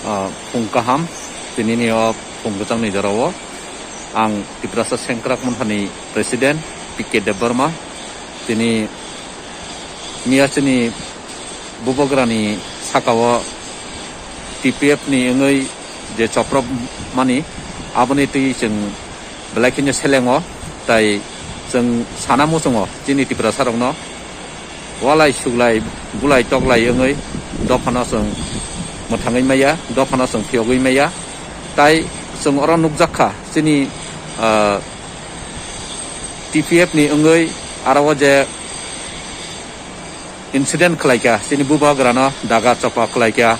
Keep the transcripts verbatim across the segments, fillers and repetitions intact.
Ah, phung kaham, tinini o phung kwchangni jorao ang Tiprasa Sengkrak Monthani President P K Debbarma, tini miya chini bubagrani sakao T P F ni wngwi je choprop mani, aboni twi chwng belai kheno selengo, tai chwng sana muchungo chini Tiprasa rokno walai suglai, bulai toklai wngwi dophano chwng mwthangwi maya, dophano chwng phiyogwi maya. Tai chwng oro nukjak kha chini, ah, T P F ni wngwi aro o je incident khlaikha, chini bubagrano daga chopa khlaikha,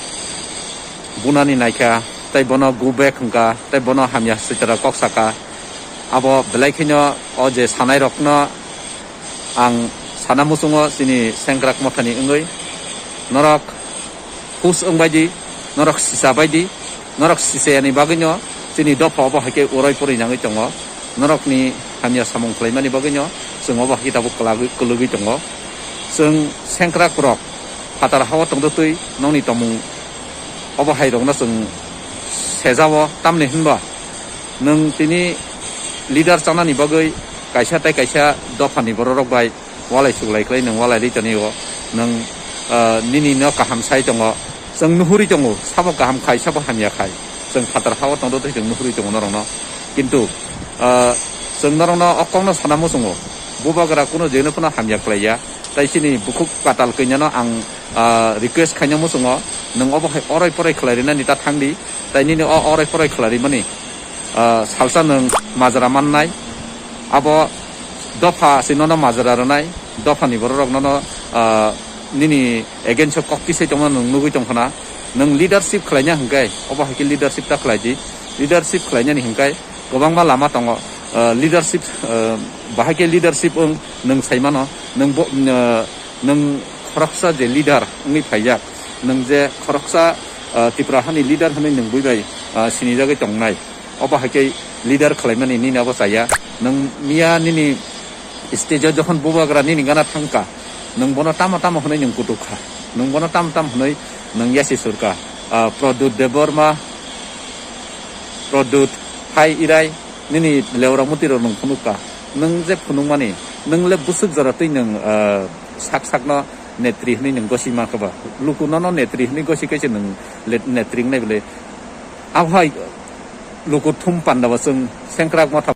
bunani naikha, tai bono go back hwnkha, tai bono hamya sitara kok saka. Abo belai kheno o je sanairokno ang sana muchungo chini Sengkrak Mothani wngwi norok hus wngbaidi, norok sisa baidi, norok sisayani bagwino chini dopha obo hai khe urai pori nangwi tongo. Norokni hamya samung khlaimani bagwino chwng obo hai khe tabuk kwlagwi, kwlwgwi tongo. Chwng Sengkrak rok phatar hao tongdotwi nokni tongmung obo hai rokno chwng sejao, tamni hinba nwng tini leader chanani bagwi kaisa tai kaisa dophani bororok bai walai suglai khlai nwng walai ri toni o nwng, ah, nini no kaham sai tongo. Chwng nuhuri tongo, sabo kaham khai, sabo hamya khai. Chwng phatar hao tongdotwi chwng nuhuri tongo norokno. Kintu, ah, chwng norokno o kokno sana muchungo. Bubagra kuno jeno phano hamya khlaiya. Tai chini bukhuk katal kainyano ang, ah, request khaina muchungo. Nwng obo hai orai porai khlai rinani ta thangdi. Tai nini o orai porai khlai rimani, ah, salsa nwng majra mannai, abo dopha se nono majra rwnai, dophani bororok nono, ah, nini against o kok tisai tongma nwng nugwi tongkhana, nwng leadership khlaina hwnkhe, obo hai khe leadership ta khlai di, leadership khlainani hwnkhe kwbangma lama tongo, ah, leadership, ah, bahai khe leadership wng nwng sai mano, nwng bo, ah, nwng khoroksa je leader wngwi phaijak, nwng je khoroksa, ah, Tipra hani leader hwnwi nwng bui bai, ah, sinijagwi tongnai. Obo hai khe leader khlaimani nini abo chaya. Nwng miya nini stage o jokhon bubagra nini gana thangkha, nwng bono tamo tamo hwnwi nwng kutuk kha. Nwng bono tamo tamo hwnwi nwng yasi surkha. Ah, Pradyut Debbarma, Pradyut, hai Irai, nini leura muti rok nwng phunukha. Nwng je phunukmani, nwng le bwswk jora twi nwng, ah, sak sakno netri hwnwi nwng gosi mankha ba. Luku nono netri hwnwi gosi khe se nwng le-, netri wngnai bwle. Abohai luku thum panda bo chwng Sengkrak Motha